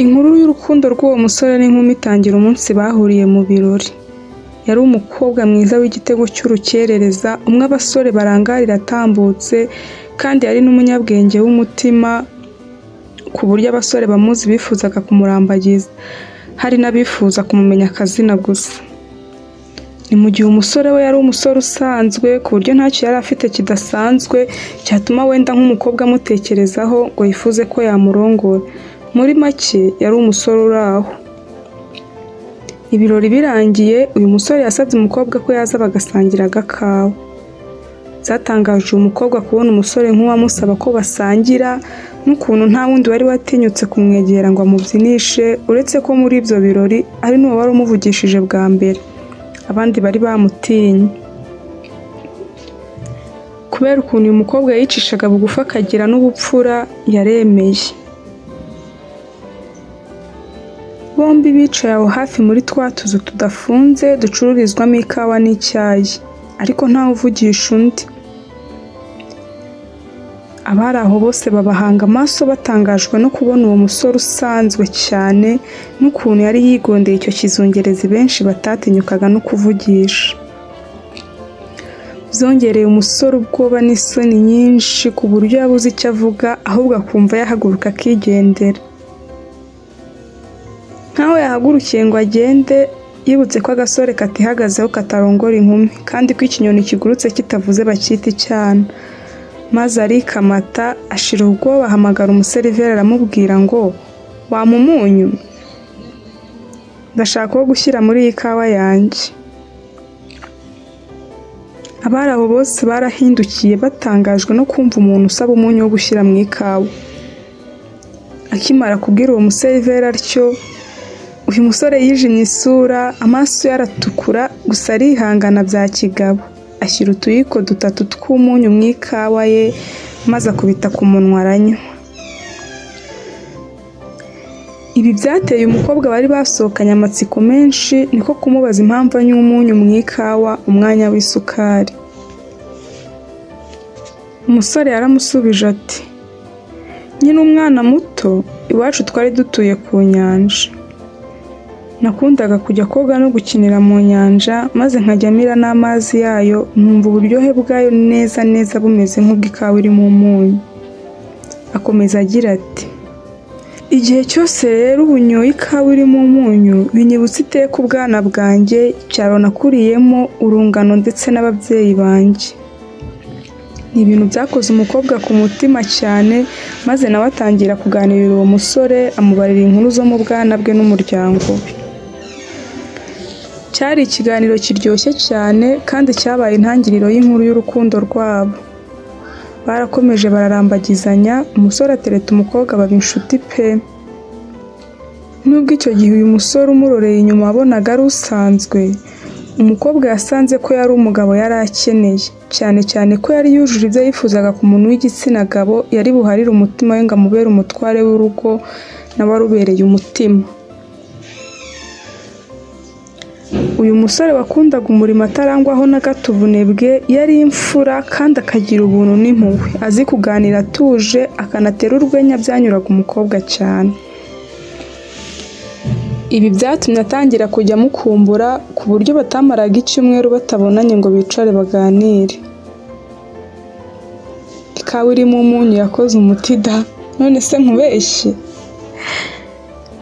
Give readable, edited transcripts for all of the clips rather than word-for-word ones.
Inkuru y'urukundo rw'uwo musore n'inkumi itangira umunsi bahuriye mu birori. Yari umukobwa mwiza w'igitego cy'urukerereza, umwe abasore barangarira atambutse, kandi yari n'umunyabwenge w'umutima ku buryo abasore bamuzi bifuzaga kumurambagiza, hari n'abifuza kumumenya akazina gusa. Ni mu gihe umusore we yari umusore usanzwe ku buryo ntacyo yari afite kidasanzwe cyatuma wenda nk'umukobwa amutekerezaho ngo yifuze ko yamurongora. Muri make yari umusore uri aho. Ibirori birangiye, uyu musore yasabye umukobwa ko yaza bagasangira agakawa. Byatangaje uyu mukobwa kubona umusore nk'uwo amusaba ko basangira, n'ukuntu nta wundi wari watinyutse kumwegera ngo amubyinishe, uretse ko muri ibyo birori ari n'uwo wari umuvugishije bwa mbere. Abandi bari bamutinye. Kubera ukuntu uyu mukobwa yicishaga bugufi akagira n'ubupfura, yaremeye. Bombi bicaye aho hafi muri twa tuzu tudafunze ducururizwamo ikawa n'icyayi, ariko ntawe uvugisha undi. Abari aho bose babahanga amaso batangajwe no kubona uwo musore usanzwe cyane n'ukuntu yari yigondeye icyo kizungerezi benshi batatinyukaga no kuvugisha. Byongereye umusore ubwoba n'isoni nyinshi ku buryo yabuze icyo avuga, ahubwo akumva yahaguruka akigendera. Nkaho yahagurukiye ngo agende, yibutse ko agasore katihagazeho katarongora inkumi, kandi ko ikinyoni kigurutse kitavuze bacyita icyana. Maze arikamata ashira ubwoba, ahamagara umuseriveri aramubwira ngo wampa umunyu? Ndashaka uwo gushyira muri iyi kawa yanjye. Abari aho bose barahindukiye batangajwe no kumva umuntu usaba umunyu wo gushyira mu ikawa. Akimara kubwira uwo museriveri atyo, uyu musore yijimye isura, amaso ye aratukura, gusa arihangana bya kigabo. Ashyira utuyiko dutatu tw'umunyu mu ikawa ye, maze akubita ku munwa aranywa. Ibi byateye umukobwa bari basohokanye amatsiko menshi, niko kumubaza impamvu anywa umunyu mu ikawa umwanya w'isukari. Umusore yaramusubije ati: "Nkiri umwana muto, iwacu twari dutuye ku nyanja. Nakundaga kujya koga no gukinira mu nyanja, maze nkajya mira n'amazi yayo, nkumva uburyohe bwayo neza neza bumeze nk'ubw'ikawa irimo umunyu." Akomeza agira ati: "Igihe cyose rero ubu nyoye ikawa irimo umunyu, binyibutsa iteka ubwana bwanjye, icyaro nakuriyemo, urungano ndetse n'ababyeyi banjye." Ni ibintu byakoze umukobwa ku mutima cyane, maze nawe atangira kuganirira uwo musore, amubarira inkuru zo mu bwana bwe n'umuryango we. Cyari ikiganiro kiryoshye cyane kandi cyabaye intangiriro y'inkuru y'urukundo rwabo. Barakomeje bararambagizanya, umusore atereta umukobwa baba inshuti pe. Nubwo icyo gihe uyu musore umuroreye inyuma wabonaga ari usanzwe, umukobwa yasanze ko yari umugabo yari akeneye, cyane cyane ko yari yujuje ibyo yifuzaga ku muntu w'igitsina gabo yari buharire umutima we ngo amubere umutware w'urugo, nawe arubereye umutima. Uyu musore wakundaga umurimo atarangwaho na gato ubunebwe, yari imfura kandi akagira ubuntu n'impuhwe, azi kuganira atuje, akanatera urwenya byanyuraga umukobwa cyane. Ibi byatumye atangira kujya amukumbura ku buryo batamaraga icyumweru batabonanye ngo bicare baganire. Ikawa irimo umunyu yakoze umuti da, none se nkubeshye?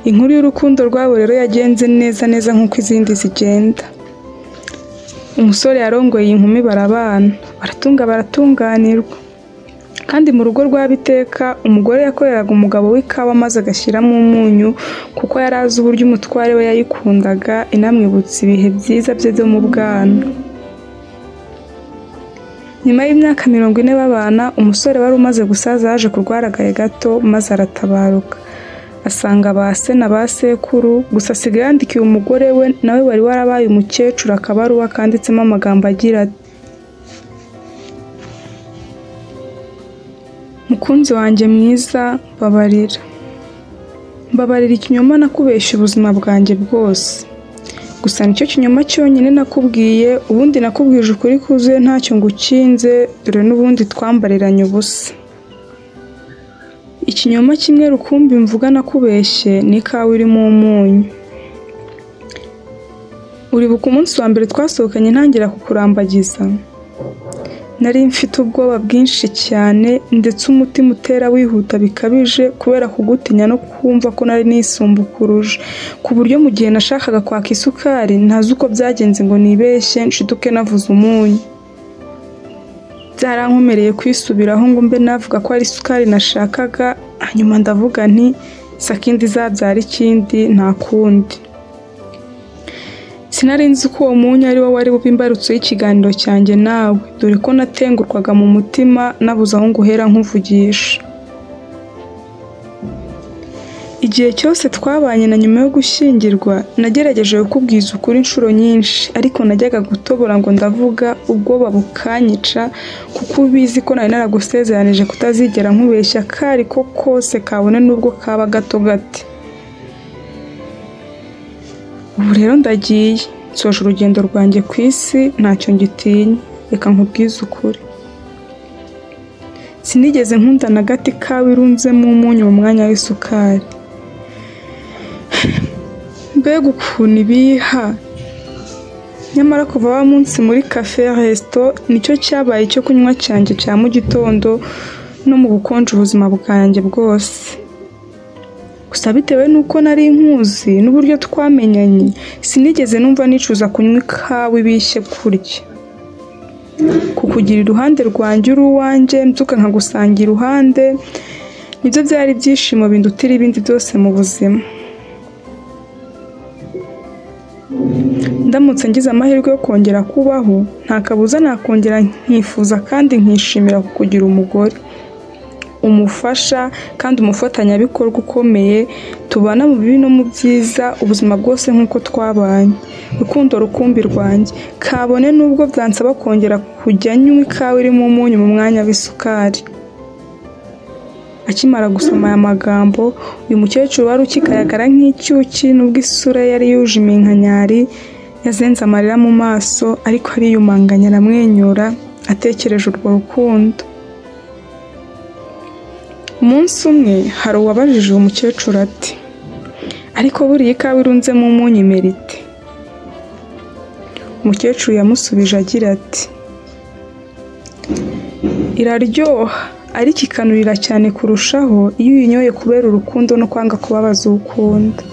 Inkuru y'urukundo rwabo rero yagenze neza neza nk'uko izindi zigenda. Umusore yarongoye iyi nkumi barabana, baratunga baratunganirwa. Kandi mu rugo rwa Biteka, umugore yakoreraga umugabo w'ikawa maze agashyiramo umunyu, kuko yari azi uburyo umutware we yayikundaga, inamwibutsa ibihe byiza bye byo mu bwana. Nyuma y'imyaka 40 babana, umusore wari umaze gusaza yaje kurwara agahe gato maze aratabaruka. Asanga ba se na ba sekuru, gusa asigaye yandikiye umugore we nawe wari warabaye umukecuru akabaruwa kanditsemo amagambo agira ati: "Mukunzi wanjye mwiza, mbabarira. Mbabarira ikinyoma nakubeshye ubuzima bwanjye bwose. Gusa nicyo kinyoma cyonyine nakubwiye, ubundi nakubwije ukuri kuzuye ntacyo ngukinze, dore n'ubundi twambariranye ubusa. Ikinyoma kimwe rukumbi mvuga nakubeshye ni ikawa irimo umunyu. Uribuka umunsi wa mbere twasohokanye ntangira kukurambagiza? Nari mfite ubwoba bwinshi cyane ndetse umutima utera wihuta bikabije kubera kugutinya no kumva ko nari nisumbukuruje, ku buryo mu gihe nashakaga kwaka isukari ntazi uko byagenze ngo nibeshye nshiduke navuze umunyu. Byarankomereye kwisubiraho ngo mbe navuga ko ari isukari nashakaga, hanyuma ndavuga nti sakindi izabyara ikindi nta kundi. Sinari nzi ko uwo munyu ari wo wari bube imbarutso y'ikiganiro cyanjye nawe, dore ko natengurwaga mu mutima nabuze aho nguhera nkuvugisha. Igihe cyose twabanye na nyuma yo gushyingirwa, nagerageje kukubwiza ukuri inshuro nyinshi, ariko najyaga gutobora ngo ndavuga ubwoba bukanyica, kuko ubizi ko nari naragusezeranije kutazigera nkubeshya akari ko kose kabone n'ubwo kaba gato gate. Ubu rero ndagiye, nsoje urugendo rwanjye ku isi ntacyo ngitinya, reka nkubwize ukuri. Sinigeze nkunda na gato ikawa irunzemo umunyu mu mwanya w'isukari. Mbega ukuntu ibiha! Nyamara kuva wa munsi muri cafe resto nicyo cyabaye icyo kunywa cyanjye cya mu gitondo no mu bukonje ubuzima bwanjye bwose. Gusa bitewe n'uko nari nkuzi n'uburyo twamenyanye, sinigeze numva nicuza kunywa ikawa ibishye kurya. Kukugira iruhande rwanjye uri uwanjye, mbyuka nkagusanga iruhande, nibyo byari ibyishimo bindutira ibindi byose mu buzima. Ndamutse ngize amahirwe yo kongera kubaho, nta kabuza nakongera nkifuza kandi nkishimira kukugira umugore, umufasha kandi umufatanyabikorwa ukomeye, tubana mu bibi no mu byiza ubuzima bwose nk'uko twabanye. Rukundo rukumbi rwanjye, kabone n'ubwo byansaba kongera kujya nywa ikawa irimo umunyu mu mwanya w'isukari. Akimara gusoma aya magambo, uyu mukecuru wari ukigaragara nk'icyuki nubwo isura ye yari yuje iminkanyari, yazenze amarira mu maso ariko ariyumanganya aramwenyura atekereje urwo rukundo. Umunsi umwe hari uwabajije uwo mukecuru ati: ariko buriya ikawa irunzemo umunyu imera ite? Umukecuru yamusubije agira ati: iraryoha ariko ikanurira cyane kurushaho iyo uyinyoye kubera urukundo no kwanga kubabaza uwo ukunda.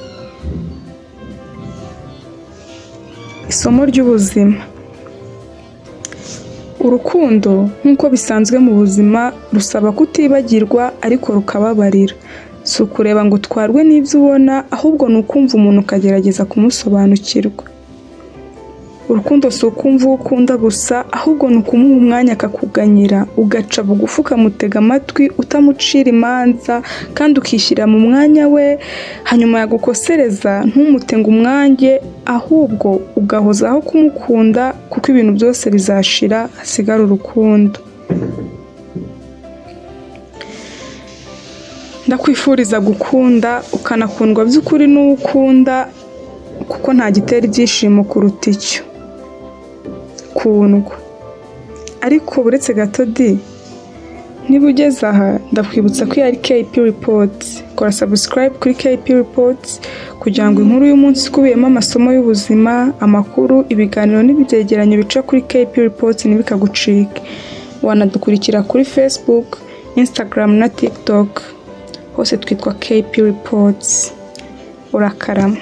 Isomo ry'ubuzima. Urukundo nk'uko bisanzwe mu buzima rusaba kutibagirwa ariko rukababarira. Si ukureba ngo utwarwe n'ibyo ubona, ahubwo ni ukumva umuntu ukagerageza kumusobanukirwa. Urukundo si ukumva uwo ukunda gusa, ahubwo ni ukumuha umwanya akakuganyira, ugaca bugufi ukamutega amatwi utamucira imanza kandi ukishyira mu mwanya we, hanyuma yagukosereza ntumute ngo umwange, ahubwo ugahozaho kumukunda kuko ibintu byose bizashira hasigara urukundo. Ndakwifuriza gukunda ukanakundwa by'ukuri n'uwo ukunda, kuko nta gitera ibyishimo kuruta icyo kundwa. Ariko buretse gato di, niba ugeze aha ndakwibutsa ko ari KP Reports. Kora subscribe kuri KP Reports kugira ngo inkuru y'umunsi ikubiyemo amasomo y'ubuzima, amakuru, ibiganiro n'ibyegeranyo bica kuri KP Reports ntibikagucike. Wanadukurikira kuri Facebook, Instagram na TikTok, hose twitwa KP Reports. Urakarama.